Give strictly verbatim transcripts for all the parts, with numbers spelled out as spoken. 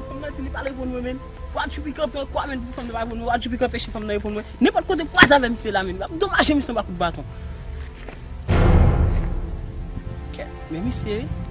Fanm nan di li pa reponn mwen, men. Wadjoupi kanpe an kwa, men, pou fanm nan pa reponn mwen. Wadjoupi kanpe, chèche fanm nan reponn mwen. Nenpòt kote pou azav misye la, men. M ap domaje misye anba kout baton. Kèt, men misye, wi.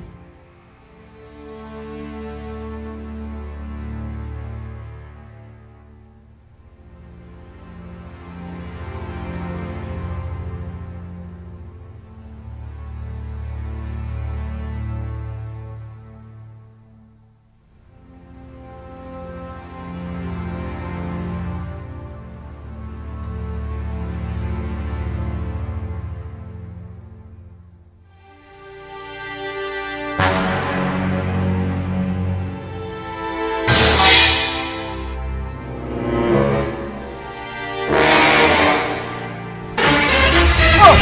Oh!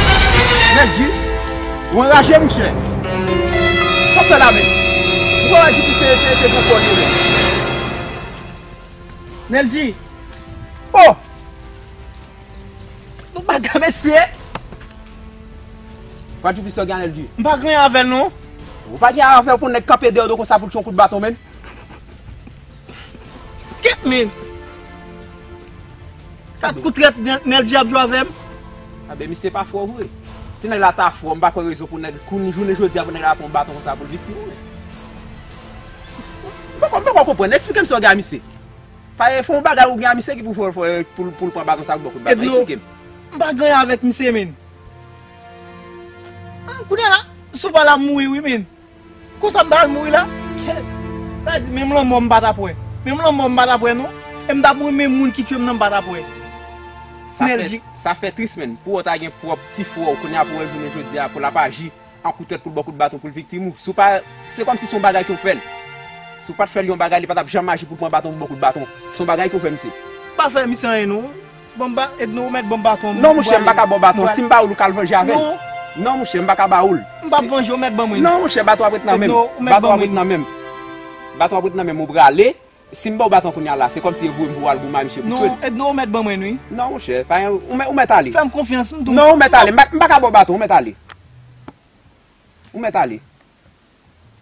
Nèg di, ou anraje, monchè. Sa w fè la menm? Ou pa wè di ki se, se, se pou kò li menm. Nèl di, oh! Nou pa ka mesye. Wadjoupi, sa w gen a Nèl di? M pa gen avè l non. Ou pa gen avè pou nèg kanpe deyò do konsa pou l tchon kout baton menm. Kèt men. Kat kout trèt Nèl di ap jwe avè m. Anben, misye pa fò vre. Si nèg la ta fò, m pa kwè rezon pou nèg kounye jounen jodi a pou nèg la pran baton konsa pou l viktim ou. M poko, m poko konprann. Eksplike m sa w gen a misye. Fè yon bagay ou gen a misye ki pou fè, fè, pou, pou l pran baton sa pou bò kout baton. Eksplike m. M pa gen anyen avèk misye, men. Ah, kounye a la, sou pa la m mouri, wi, men. Konsa m pa al mouri la. Sa di, menm lanmò m pa t ap wè. Menm lanmò m pa t ap wè, non. E m t ap renmen moun ki tye m nan m pa t ap wè. Sa fè, sa fè tris, men. Pou w ta gen pwòp ti frè w, kounye a pou w wè jounen jodi a, pou l ap aji an kout trèt pou l ba w kout baton pou l viktim ou. Si w pa, se kòmsi se yon bagay ke w fè l. Si w pa t fè l yon bagay, li pa t ap janm aji pou l pran baton pou l ba w kout baton. Se yon bagay ke w fè misye. M pa fè misye anyen non. Ban m ba, Edno, ou mèt ban m baton. Non, monchè, m pa ka ba w baton. Si m ba w l, ou ka al vanje avè l. Non. Non, monchè, m pa ka ba w l. M p ap vanje, ou mèt ban mwen. Non, monchè, baton ap ret nan men m. Edno, ou mèt ban mwen. Baton ap ret nan men m. Baton ap ret nan men m, ou prale. Si m ba w baton kounye a la, se kòmsi e voye m pou w al goumen ak misye pou tchwe l. Non, Edno, ou mèt ban mwen, wi. Non, monchè, pa gen, ou mèt, ou mèt ale. Fè m konfyans, m tou. Non, ou mèt ale. M pa, m pa ka ba w baton, ou mèt ale. Ou mèt ale.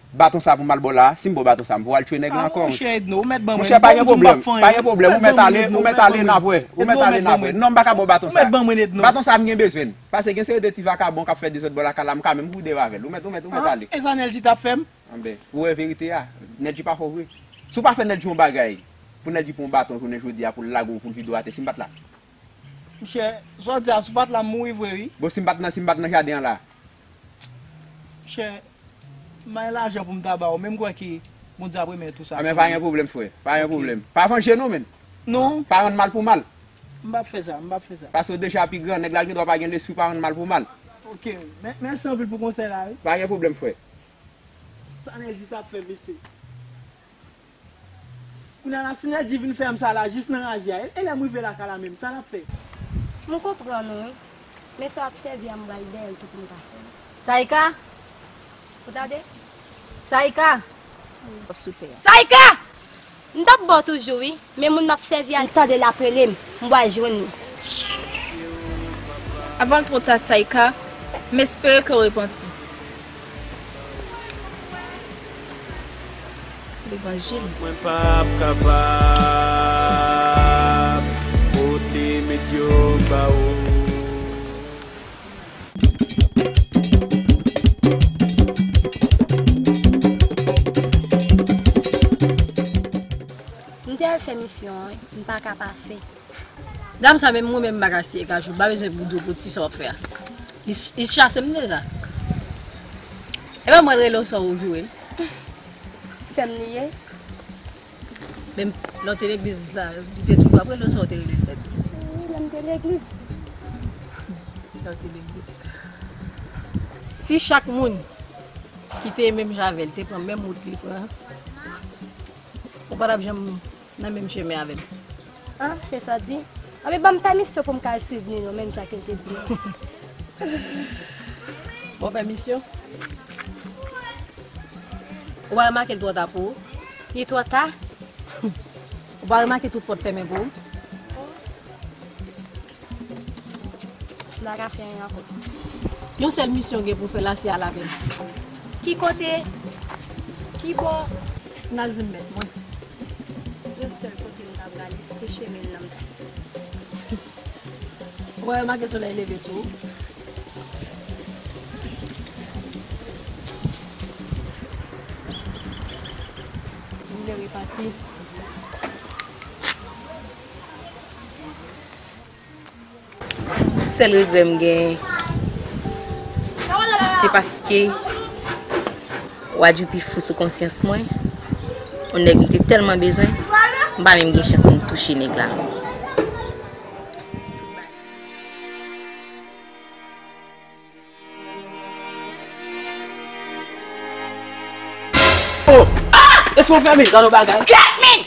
Baton sa pou m al ba w la, si m ba w baton sa, m pou w al tchwe nèg la ankò. Ah, monchè, Edno, ou mèt ban mwen. Monchè, pa gen pwoblèm, pa gen pwoblem, ou mèt ale, ou mèt ale n ap wè. Ou mèt ale n ap wè. Non, m pa ka ba w baton sa. Ou mèt ban mwen, Edno. Baton sa, m gen bezwen l. Pase gen seri de ti vakabon k ap fè dezòd bò lakay la, m ka menm bwoude avè l. Ou mèt, ou mèt, ou mèt ale. Ah, e sa Nèl di t ap fè m? Anben, ou wè verite a, Nèl di pa fè w vre. Si w pa fè Nèl di yon bagay, pou Nèl di pran yon baton jounen jodi a, pou l lage w, pou l vide w atè, si m pa t la. Monchè, sa w di a, si w pa t la, m mouri vre, wi. Bon, si m pa t nan, si m pa t nan jaden an la. Monchè, m bay lajan pou m ta ba w, men m kwè ke Bondye ap remèt ou sa. Anben, pa gen pwoblèm, frè. Pa gen pwoblèm. Pa vanje non, men. Non. Pa rann mal pou mal. M p ap fè sa, m p ap fè sa. Paske w deja pi gran, nèg la gen dwa pa gen lespri pa rann mal pou mal. Ok, mè-, mèsi anpil pou konsèy la, wi. Pa gen pwoblèm, frè. Sa Nèl di t ap fè, mesye. Kounye a la, si Nèl di vin fè m sa la, jis nan raje a, e, e lè m rive lakay la menm, sa l ap fè? M konprann ou, wi. Men sa w ap sèvi a, m pral dèyè l tou pou m ka fè l. Saïka! Ou tande? Saïka! Wi. W ap sou tè a. Saïka! M t ap ba w toujou, wi. Men moun m ap sèvi a, m tande l ap rele m. M pral jwenn li. Avan l twò ta, Saïka, m espere ke w repanti. Levanjil. Mwen p ap kapab pote medyo ba ou. M te al fè misyon an, wi. M pa ka pase. Dam sa menm, mwen menm m pa ka siye kajou, m pa bezwen pou di w pou ti sa w ap fè a. Li, li chase m deja. Epa mwen rele w sa ou joure l. Fè m li ye. Menm lè w te legliz la, li te toujou ap rele w sa ou te rele l sèt. Wi, lè m te legliz. Lè w te legliz. Si chak moun ki te menm jan avè l te pran menm wout li pran, ou pa t ap janm nan menm chemen avè m. Ah, se sa w di? Anben, ban m pèmisyon pou m ka al swiv li non, menm jan ke l te di. Bon, pèmisyon. Ou pa remake l twò ta pou ou? Li twò ta? Ou pa remake tout pòt fèmen pou ou? M pa ka fè anyen ankò. Yon sèl misyon w gen pou w fè la, se al avè m. Ki kote? Ki bò? N al jwenn mèt mwen. Se chemen nan m t ap swiv. Ou wè yo make solèy leve sou ou? M vle repati. Sèl regrè m genyen, se paske Wadjou pi fou sou konsyans mwen. Yon nèg m te tèlman bezwen, m pa menm gen chans pou m touche nèg la. Oh! Ah! Lèse mwen fèmen, gade yon bagay. Kèt men!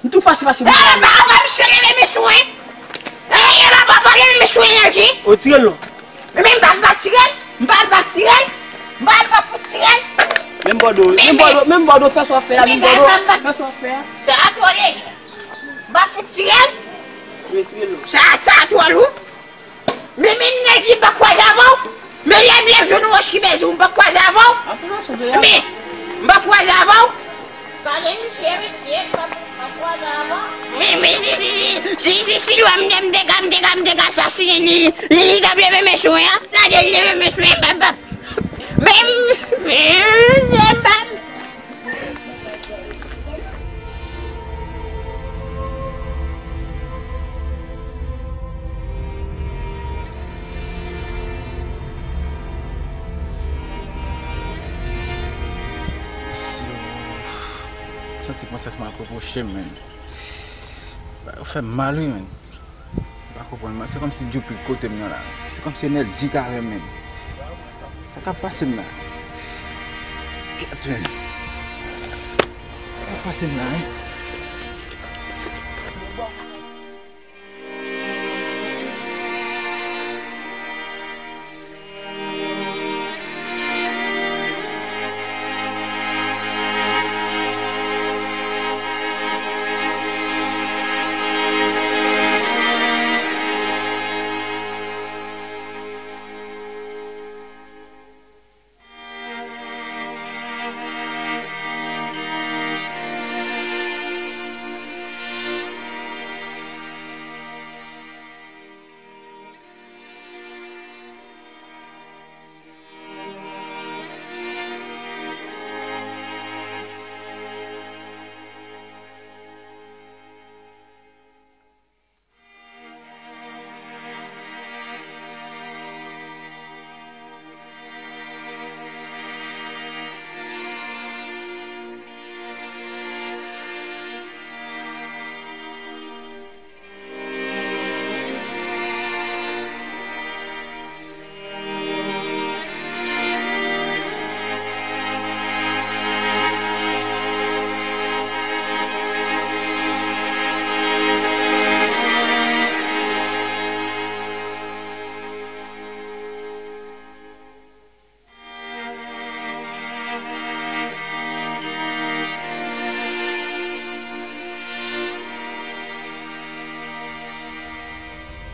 M tou fache, fache. Eh, papa, misye leve men sou mwen. Eh, papa, leve men sou mwen, Nèji. O, tire l non. Men m pa, m pa tire l. M pa, m pa tire l. M pa, m pa fout tire l. Menm bòdo, menm bòdo, menm bòdo, fè sa w ap fè a, menm bòdo, fè sa w ap fè a. Sa a twò, Nèji. M pa fout tire l. Retire l non. Sa, sa a twò lou. Men, men, Nèji, m p ap kwaze avè w. Men lè m lève, je nou wòch ki bèze w, m p ap kwaze avè w. Men, m p ap kwaze avè w. Pale misye, mesye, m p ap, m p ap kwaze avè w. Men, men, si, si, si, si, si, si, lwa m, m te ka, m te ka, m te ka sasinen li, li, li t ap leve men sou mwen, an. Gade, li leve men sou mwen, m p ap, m p ap. Men, men, se m p ap. Santi konsyans mwen ap repwoche m, menn. Ou fè m mal, wi, menn. M pa konprann, man. Se kòmsi Djoupi kote m nan la. Se kòmsi Nèl G k avè m menm. Sa k ap pase m la? Gad, menn. Sa k ap pase m la, hein?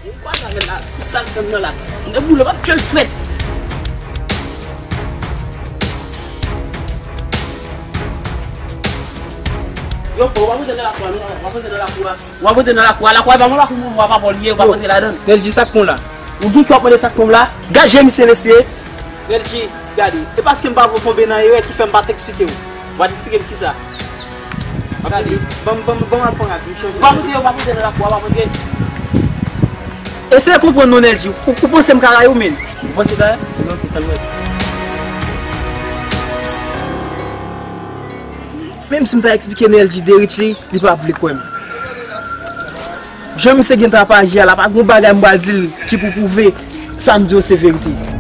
Ou kwaze avè l la, sa l fè m nan la. Nèg boule, w ap tchwe l frèt. Yo, fò, w ap antre nan lakou a, non, w ap antre nan lakou a. W ap antre nan lakou a, lakou a pa yon lakou moun, w ap pa vòlye, w ap antre ladan l. Nèl G, sa k pran w la? Ou gen kè w ap mande sa k pran w la? Gad je misye, mesye. Nèl G, gade. E paske m pa vle tonbe nan erè ki fè m pa t eksplike w. W a t eksplike m kisa? Gade, ban m, ban m, ban m al pran rad, m chanje. W ap antre, w ap antre nan lakou a, w ap antre. Eseye konprann non, Nèl G. Ou, ou panse m ka rayi w, menn? Ou panse m ka rayi w? Non, se sa l wè. Menm si m ta eksplike Nèl G de Richly, li p ap vle kwè m. Jan misye gentan ap aji a la, pa gon bagay m pral di l ki pou pwouve sa m di yo se verite.